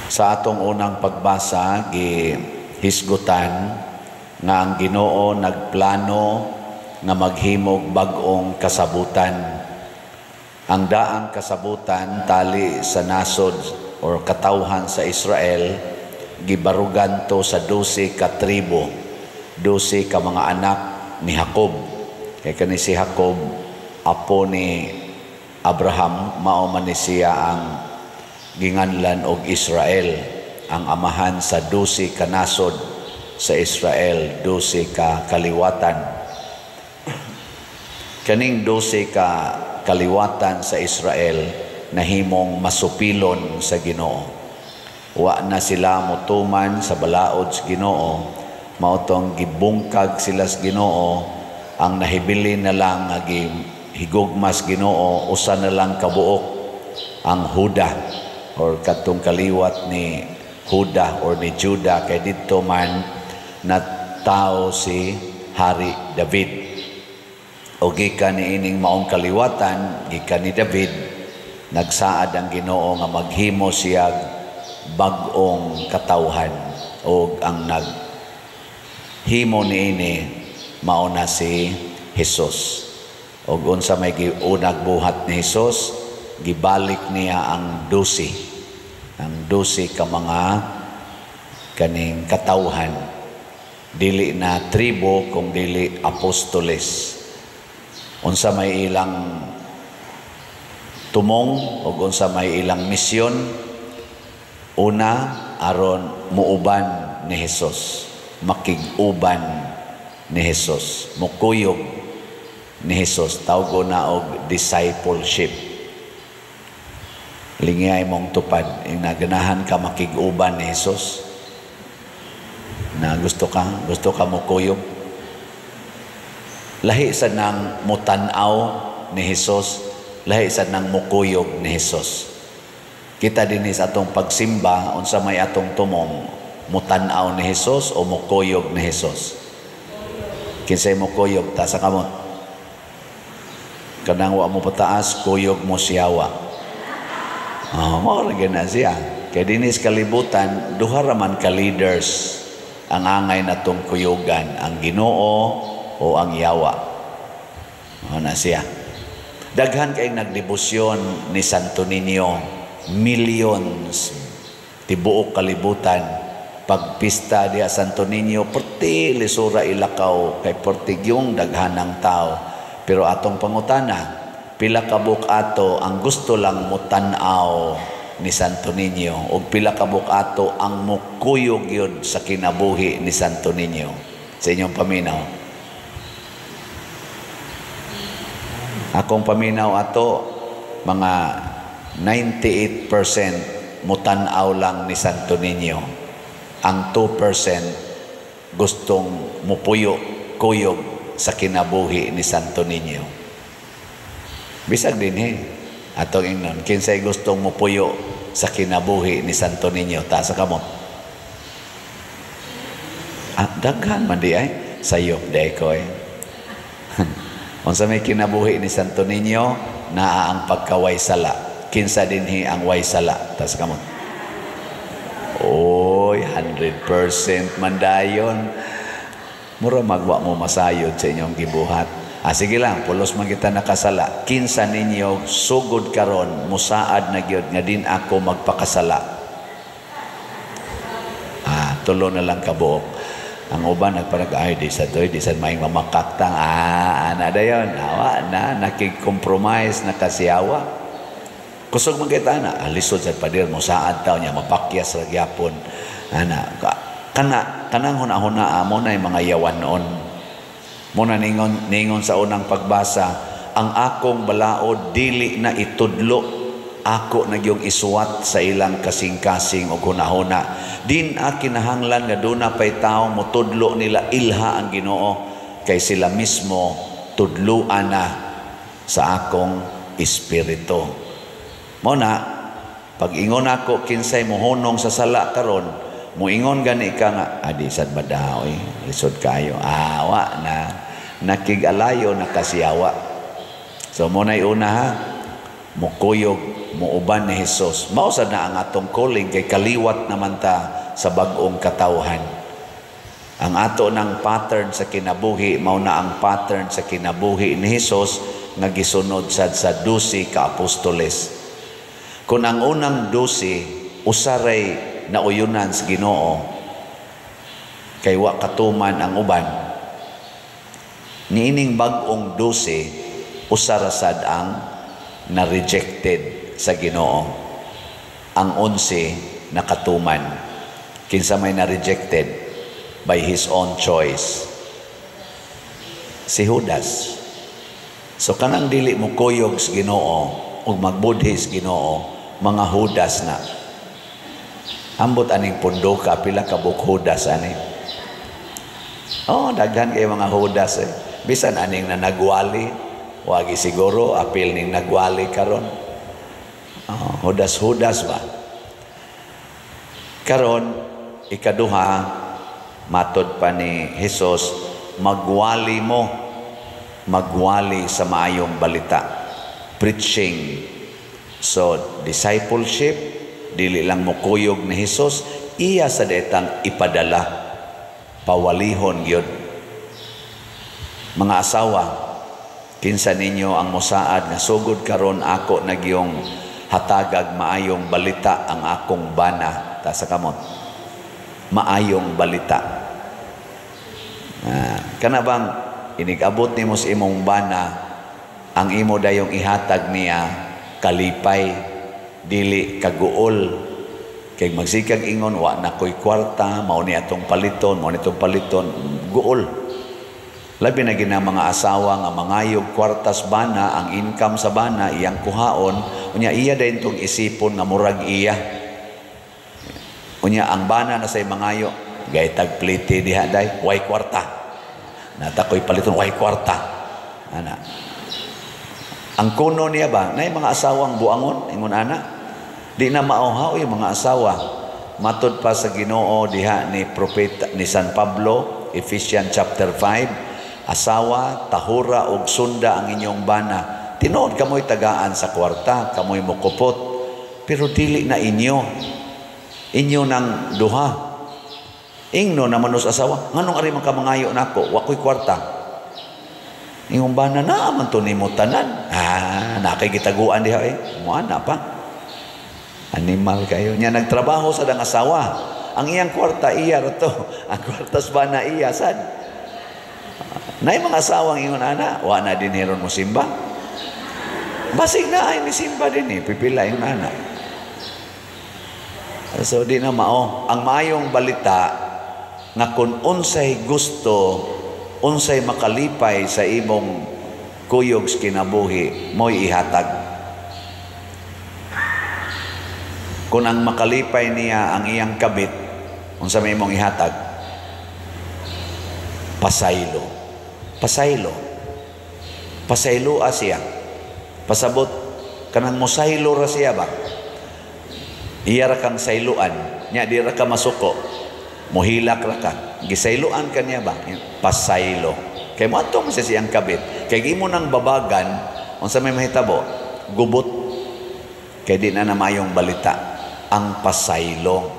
Sa atong unang pagbasa, gihisgutan nga ang Ginoo nagplano nga maghimog bag-ong kasabutan. Ang daang kasabutan tali sa nasod or katawhan sa Israel, gibarugan to sa 12 ka tribo, 12 ka mga anak ni Jacob. Kay kani si Jacob, apo ni Abraham, mao man ni siya ang ginganlan og Israel, ang amahan sa 12 ka nasod sa Israel, 12 ka kaliwatan. Kaning 12 ka kaliwatan sa Israel nahimong masupilon sa Ginoo. Wa na sila motuman sa balaod sa Ginoo, mao tong gibungkag sila sa Ginoo. Ang nahibilin na lang nga gihigugma sa Ginoo, usa na lang kabuok, ang Huda or katong kaliwat ni Huda or ni Judah, kay didto man na tao si Hari David. O gikan niining maong kaliwatan, gikan ni David, nagsaad ang Ginoo nga maghimo siya bag-ong katawhan, og ang naghimo niini mao na si Jesus. Og unsa may giunag buhat ni Jesus? Gibalik niya ang 12 ka mga kaning katawhan, dili na tribo kung dili apostoles. Unsa may ilang tumong ug unsa may ilang misyon? Una, aron muuban ni Jesus, makig-uban ni Jesus, mukuyog ni Jesus. Tawgo na og discipleship. Lingiyay mong tupad, yung naganahan ka makig-uban ni Jesus, na gusto ka mukuyog. Lahi sa nang mutan-aw ni Jesus, lahi sa nang mukuyog ni Jesus. Kita din sa atong pagsimba, unsa may atong tumong, mutan-aw ni Jesus o mukuyog ni Jesus? Kinsay mukuyog, taas sa kamot. Kanang wa mo pataas, kuyog mo siyawa. Oh, mao ra gyud na siya. Kay dinis kalibutan, duha ra man ka leaders ang angay natong kuyugan, ang Ginoo o ang yawa. Mao na siya. Daghan kay nagdebosyon ni Santo Niño, millions tibuok kalibutan. Pagpista diha Santo Niño, perti lisura ilakaw kay perti yung daghanang tao. Pero atong pangutana, pila ka buok ato ang gusto lang mutan-aw ni Santo Niño ug pila ka buok ato ang mukuyog yun sa kinabuhi ni Santo Niño? Sa inyong paminaw. Akong paminaw ato, mga 98% mutan-aw lang ni Santo Niño. Ang 2% gustong mupuyo, kuyog sa kinabuhi ni Santo Niño. Bisag din atong ingnon, kinsay gustong mupuyo sa kinabuhi ni Santo Niño? Taas sa kamot. Ah, daghan man di ay. Sayop di ko eh. Unsa may kinabuhi ni Santo Niño? Naa ang pagkaway sala. Kinsa dinhi ang way sala? Taas sa kamot. Oy, 100% man dayon. Mura magwa mo masayod sa inyong gibuhat. Ah, sige lang, pulos man kita nakasala. Kinsa ninyo sugod karon musaad na gyud nga din ako magpakasala? Ah, tulo na lang kabuok. Ang uban nagparag, ay di sa toy, di sa maing mamakaktang. Ah, ana dayon. Awa na, nakig-compromise na kasiyawa. Kusog man kita na, ah, lisod sa pader, musaad taw niya, mapakyas ra gyapon. Ana, kana kanang huna-huna amo na yung mga yawanon. Muna ningon, ningon sa unang pagbasa, ang akong balaod dili na itudlo, ako na yung isuwat sa ilang kasing-kasing o hunahuna. Din a kinahanglan nga duna pay tawo motudlo nila ilha ang Ginoo, kay sila mismo tudluan na sa akong espiritu. Muna, pag ingon ako kinsay mohunong sa sala karon, muingon gani ka nga, adi sad badaw eh, lisod kayo. Awa na, nakig-alayo na kasiyawa. So muna'y una ha, mukuyog Muuban ni Hesus. Mao sad na ang atong calling kay kaliwat naman ta sa bag-ong katawhan. Ang ato ng pattern sa kinabuhi mao na ang pattern sa kinabuhi ni Hesus nga gisunod sad sa 12 ka apostoles. Kung ang unang 12 usaray nauyunan sa Ginoo kay wa katuman ang uban, niining bag-ong 12 usa ra sad ang na-rejected sa Ginoo. Ang 11 nakatuman. Kinsa may na-rejected? By his own choice. Si Judas. So kanang dili mo kuyog sa Ginoo ug magbudhi sa Ginoo, mga Judas na. Ambot aning pundoka, pila ka buok Judas ani. Oh, daghan kay mga Judas eh. Bisan aning na nagwali, wagi siguro apil ning nagwali karon. Oh, Judas-Judas ba? Karon ikaduha, matod pa ni Hesus, magwali mo, magwali sa maayong balita. Preaching. So, discipleship, dili lang mokuyog ni Hesus, iya sa detang ipadala, pawalihon gyud. Mga asawa, kinsa ninyo ang mosaad nga sugod karon ako nagyong hatagag maayong balita ang akong bana? Ta sa kamot. Maayong balita. Kana bang inigabot nimo sa imong bana, ang imo dayong ihatag niya kalipay, dili kaguol. Kay magsikag ingon, wa na ko'y kwarta, mao ni atong paliton, mao ni atong paliton, guol. Labi na gina mga asawa nga mangayog kwartas bana, ang income sa bana iyang kuhaon, unya iya dayon tong isipon nga murag iya. Unya ang bana na say mangayo, gay tagplite diha day, way kwarta. Nata ko'y paliton, way kwarta. Ana. Ang kuno niya ba, nay mga asawang buangon, ingon ana. Di na mauhaw yung mga asawa. Matod pa sa Ginoo diha ni propeta ni San Pablo, Ephesians chapter 5, asawa, tahura og sunda ang inyong bana. Tinuod kamoy tagaan sa kwarta, kamoy mokupot, pero dili na inyo. Inyo nang duha. Ingno naman sa asawa, nganong ari man ka mangayo nako, wa ko'y kwarta. Ingong bana na man to nimo tanan. Ah, na kay gitaguan diha eh. Mo ana pa. Animal kayo. Nya nagtrabaho sa dang asawa. Ang iyang kwarta iya ra to. Ang kwarta sa bana iya sad. Nay mga asawang ingon ana, wa na din hiron mo simba. Basig na ay ni simba din eh, pipila ingon ana. So di na mao ang maayong balita nga kung unsay gusto, unsay makalipay sa imong kuyog sa kinabuhi, mo'y ihatag. Kung ang makalipay niya ang iyang kabit, unsa may imong ihatag? Pasaylo. Pasaylo. Pasaylo siya. Pasabot kanang mosaylo ra siya ba? Iya ra kang sayloan, nya di ra ka masuko. Mohilak ra ka. Gisayloan ka niya ba? Pasaylo. Kay moadto man siya siyang kabit. Kay imo nang babagan, unsa may mahitabo? Gubot. Kay di na namayong balita. Ang pasaylo.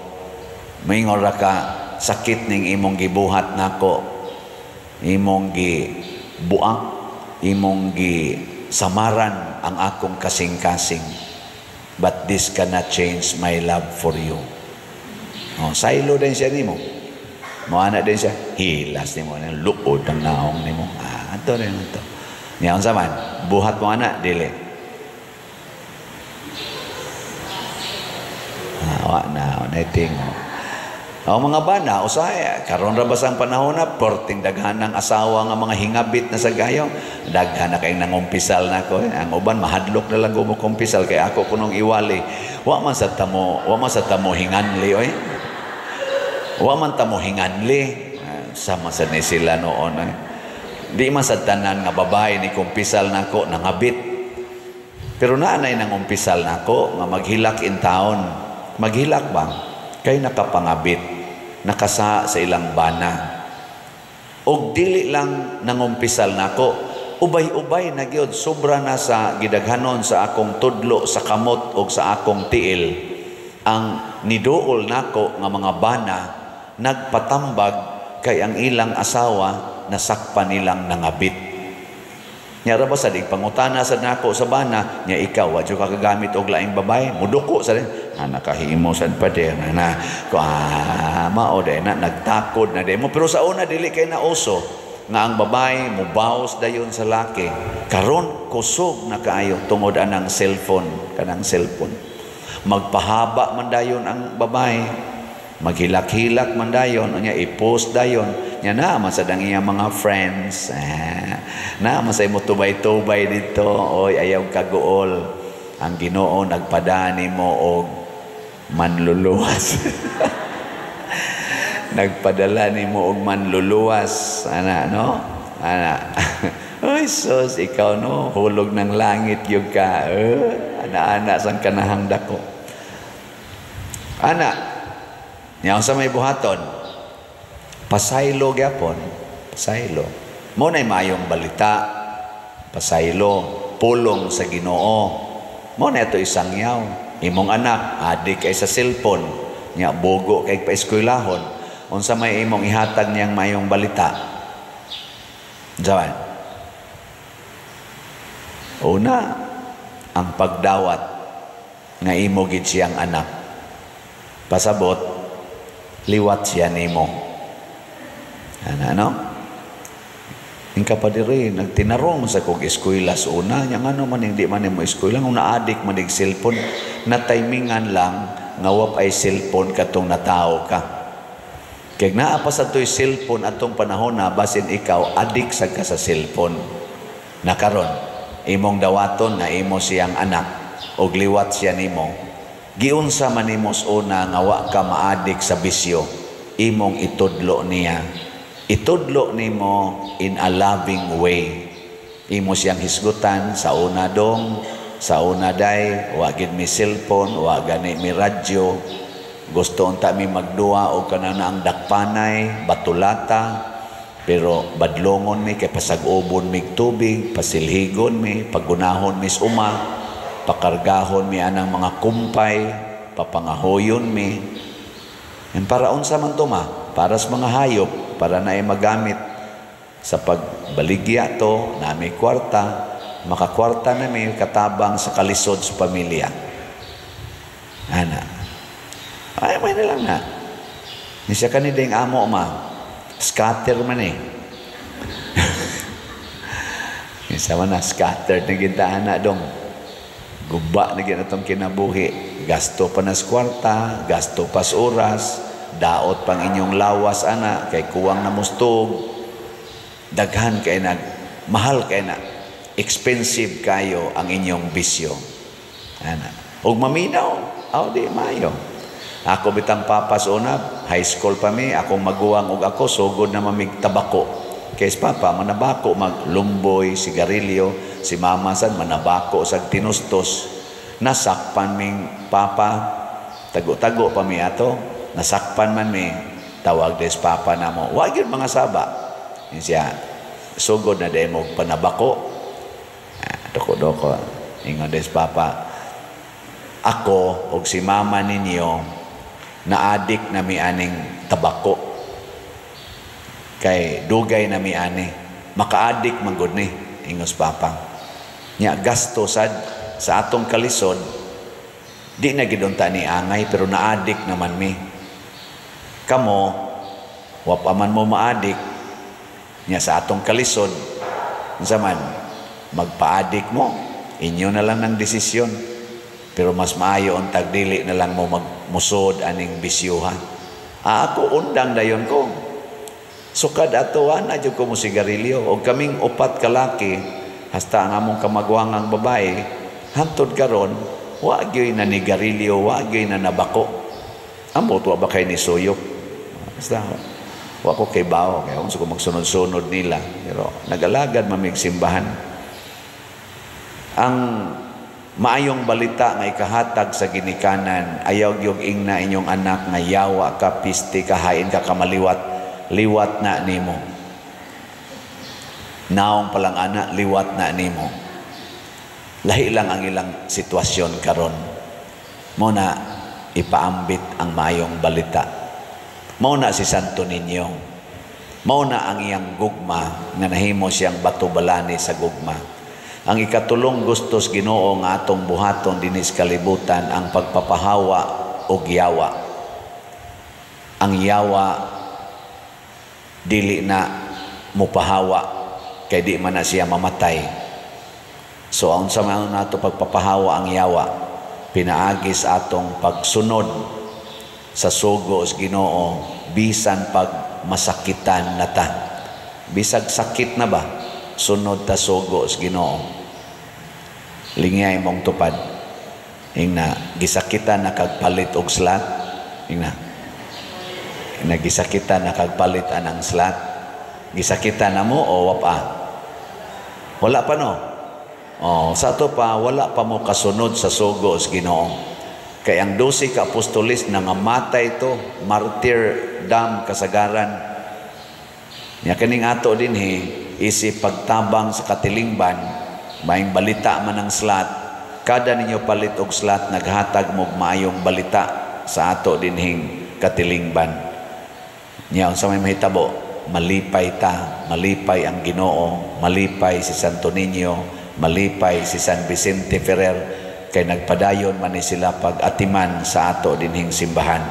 Moingon ra ka, sakit ning imong gibuhat nako. Imong gibuak, imong gisamaran ang akong kasing-kasing. But this cannot change my love for you. Oh, saylo din siya nimo. Moana din siya, hilas nimo, luod ang naong nimo. Ah, ato rin ato. Niya unsa man, buhat mo ana dili. Ah, wa na, na tingo. Ang mga bana, usahay, karon ra basang panahon na, porting daghan ng asawa nga mga hingabit na sa gayo, daghan na kayong nangumpisal na ko. Eh. Ang uban, mahadlok na lang gumukumpisal, kaya ako kunong iwali. Wa man sa tamo, wa man sa tamo hinganli, oy. Wa man tamo hinganli. Sama sa ni sila noon. Eh. Di man sa tanan nga babae ni kumpisal nako nangabit. Pero naanay nangumpisal nako nga maghilak in town. Maghilak ba? Kay nakapangabit, nakasa sa ilang bana. Og dili lang nangumpisal nako, Ubay-ubay na gyud, sobra na sa gidaghanon sa akong tudlo sa kamot o sa akong tiil. Ang niduol nako nga mga bana nagpatambag kay ang ilang asawa nasakpan nilang nangabit. Nya ra ba sa dig pangutana sad nako sa bana nya, "Ikaw, wa jud ka kagamit og laing babae?" Muduko sa ah, nakahimo sad pa din na ko, ah, mao day na nagtakod na day mo. Pero sa una dili kay na uso nga ang babae mubaws dayon sa laki. Karon kusog na kaayo tungod anang cellphone, kanang cellphone. Magpahaba man dayon ang babae, maghilak-hilak man dayon, unya i-post dayon nya na man sad ang iyang mga friends, ah, na man say mo tubay-tubay dito. "Oy, ayaw kaguol, ang Ginoo nagpadani mo og manluluwas, nagpadala nimo og manluluwas," ana, no? Ana, "Oy sus, ikaw no, hulog ng langit gyud ka." Eh, ana-ana sang kanahang dako ana nya. Sa may buhaton, pasaylo gyapon, pasaylo mo na maayong balita, pasaylo, pulong sa Ginoo mo na ito. Isangyaw imong anak, adik kay sa cellphone nya, bogo kay paeskwelahon, unsa may imong ihatag niyang maayong balita? Jawan. Una, ang pagdawat nga imo gid siyang anak. Pasabot, liwat siya nimo. Ana, no? Ingka pa diri, nagtinarong sa kog eskwela sa una, nya ngano man hindi man mo eskwela, kung naadik man ig cellphone, na timingan lang nga wa ay cellphone katong natao ka. Kay naa pa sa to'y cellphone atong panahon na, basin ikaw adik sa ka sa cellphone. Nakaron, imong dawaton nga imo siyang anak og liwat siya nimo. Giunsa man nimo sa una nga wa ka maadik sa bisyo, imong itudlo niya. Itudlo nimo in a loving way. Imo siyang hisgutan sa una dong, sa una day, wa gid mi cellphone, wa gani mi radyo. Gusto unta mi magduwa og kanang ang dakpanay, batulata, pero badlongon mi kay pasag-ubon mi tubig, pasilhigon mi, pagunahon mi sa uma, pakargahon mi anang mga kumpay, papangahoyon mi. And para unsa man to ma? Para sa mga hayop, para na ay magamit sa pagbaligya to, nami kwarta, makakwarta na mi katabang sa kalisod sa pamilya. Ana. Ay, may na lang na. Ni siya kanideng amo ma. Scatter man eh. Isa man na, scatter na kita ana dong. Guba na gid atong kinabuhi. Gasto pa nas kwarta, gasto pas oras, daot pang inyong lawas ana, kay kuwang na mustog. Daghan kay nag, mahal kay na, expensive kayo ang inyong bisyo. Ana. Og maminaw, aw di mayo. Ako bitang papas una, high school pa mi, akong maguwang og ako sugod na mamig tabako. Kay si papa manabako maglumboy, sigarilyo, si mama sad manabako sag tinustos. Nasakpan ming papa, tago-tago pa mi ato, nasakpan man mi, tawag des papa namo. Wa gyud mga saba. Yun siya, sugod na demo panabako. Ah, doko-doko. Ingon des papa, "Ako og si mama ninyo naadik na mi aning tabako kay dugay na mi ani, makaadik man gud ni," ingos papa nya. "Gasto sad sa atong kalisod, di na gid unta ni angay, pero naadik naman mi. Kamo wa pa man mo maadik nya sa atong kalisod, unsa man, magpaadik mo, inyo na lang ng desisyon, pero mas maayo untag dili na lang mo magmusod aning bisyuhan." Ah, ako undang dayon ko. Sukad ato na jud ko mo sigarilyo. Og kaming upat kalaki hasta ang among kamagwangang babae hantod karon wa gyud na nigarilyo, wa gyud na nabako. Ambot wa ba kay ni suyop. Basta wa ko kay bao kay unsa ko magsunod-sunod nila, pero nagalagad mamig simbahan. Ang maayong balita nga ikahatag sa ginikanan, ayaw gyud ingna inyong anak nga yawa ka, piste ka, hain ka, kamaliwat, liwat na nimo. Naong palang ana, liwat na nimo. Lahi lang ang ilang sitwasyon karon. Mao na ipaambit ang mayong balita. Mao na si Santo Niño. Mao na ang iyang gugma nga nahimo siyang bato balani sa gugma. Ang ikatulong gustos Ginoo nga atong buhaton dinhi sa kalibutan, ang pagpapahawa og yawa. Ang yawa dili na mupahawa kay di man na siya mamatay. So unsa man nato pagpapahawa ang yawa? Pinaagi sa atong pagsunod sa sugo sa Ginoo bisan pag masakitan na ta. Bisag sakit na ba, sunod ta sugo sa Ginoo. Lingay mong tupad. Ingna gisakitan na kag palit og slot. Ingna nagisakitan na kag palit anang slot. Gisakitan na mo o wa pa? Wala pa, no? Oh, sa ato pa, wala pa mo kasunod sa sugo sa Ginoo. Kay ang 12 ka apostolis nangamatay to, martyrdom kasagaran. Nya kining ato dinhi isip pagtabang sa katilingban, maayong balita man ang slot. Kada ninyo palit og slot, naghatag mo maayong balita sa ato dinhing katilingban. Nya unsa may mahitabo? Malipay ta, malipay ang Ginoo, malipay si Santo Niño, malipay si San Vicente Ferrer kay nagpadayon man ni sila pag-atiman sa ato dinhing simbahan.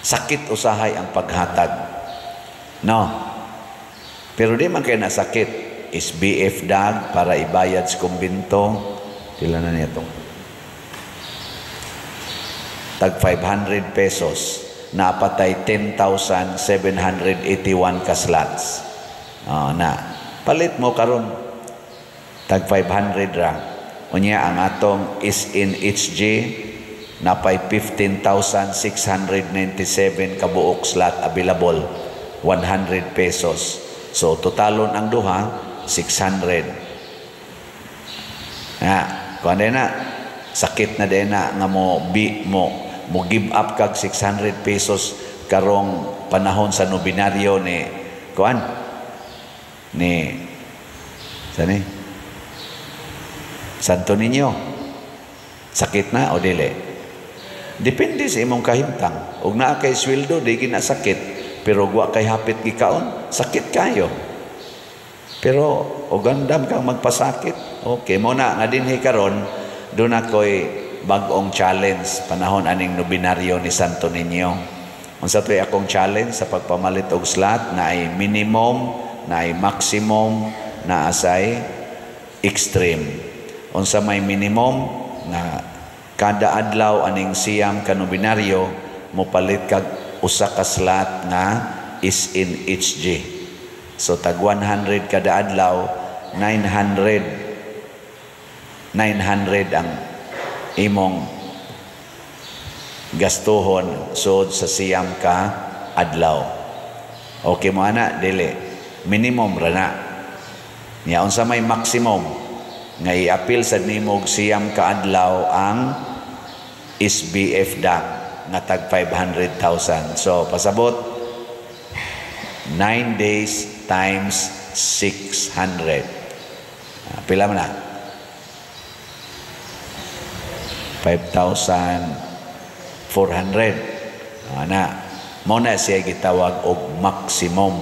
Sakit usahay ang paghatag. No. Pero di man kay nasakit. SBF dag para ibayad sa kumbinto. Pila na niya itong? Tag 500 pesos. Napatay 10,781 ka slots. Oh, na. Palit mo karon. Tag 500 ra. Unya ang atong SNHG napay 15,697 kabuok slot available, 100 pesos. So totalon ang duha 600. Na, kuan na sakit na din na nga mo bi mo mo give up kag 600 pesos karong panahon sa nobinaryo ni kuan ni sani Santo Niño. Sakit na o dili? Depende sa imong kahimtang. Ug naa kay sweldo, di gina sakit. Pero wa kay hapit gikaon, sakit kayo. Pero og andam kang magpasakit, okay mo na nga dinhi karon doon ako'y bag-ong challenge panahon aning nobinaryo ni Santo Niño. Unsa to'y akong challenge sa pagpamalit og slot? Na ay minimum, na ay maximum, na asay extreme. Unsa may minimum? Nga kada adlaw aning 9 ka nobinaryo mopalit kag usa ka slot nga is in HG. So tag 100 kada adlaw, 900 900 ang imong gastuhon sud sa 9 ka adlaw. Okay mo ana? Dili. Minimum ra na. Nya unsa may maximum? Nga iapil sad nimo og 9 ka adlaw ang SBF dag nga tag 500,000. So pasabot 9 days times 600. Pila man na? 5,400. Ana, mao na siya gitawag og maximum.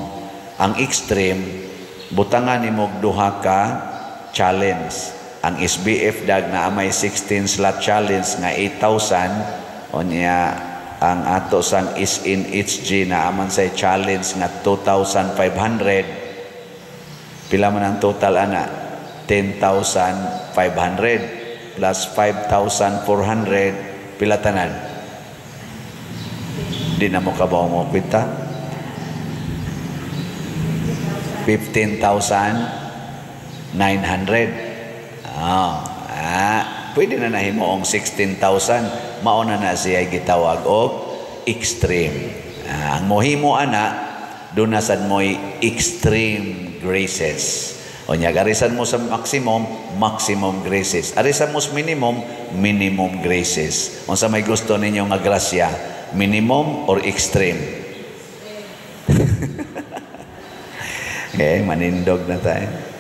Ang extreme, butangan nimo og duha ka challenge. Ang SBF dag na may 16 slot challenge nga 8,000, unya ang ato sang SNHG na aman say challenge nga 2,500. Pila man ang total ana? 10,500 plus 5,400, pila tanan? Di na mo kabaw mo kwenta. 15,900. Pwede na nahimo ang 16,000. Mauna na siya gitawag og extreme. Ang mohimo ana, doon na sad mo'y extreme graces. O niya, arisan mo sa maximum, maximum graces. Arisan mo sa minimum, minimum graces. Unsa may gusto ninyo nga grasya, minimum or extreme? Eh, manindog na tayo.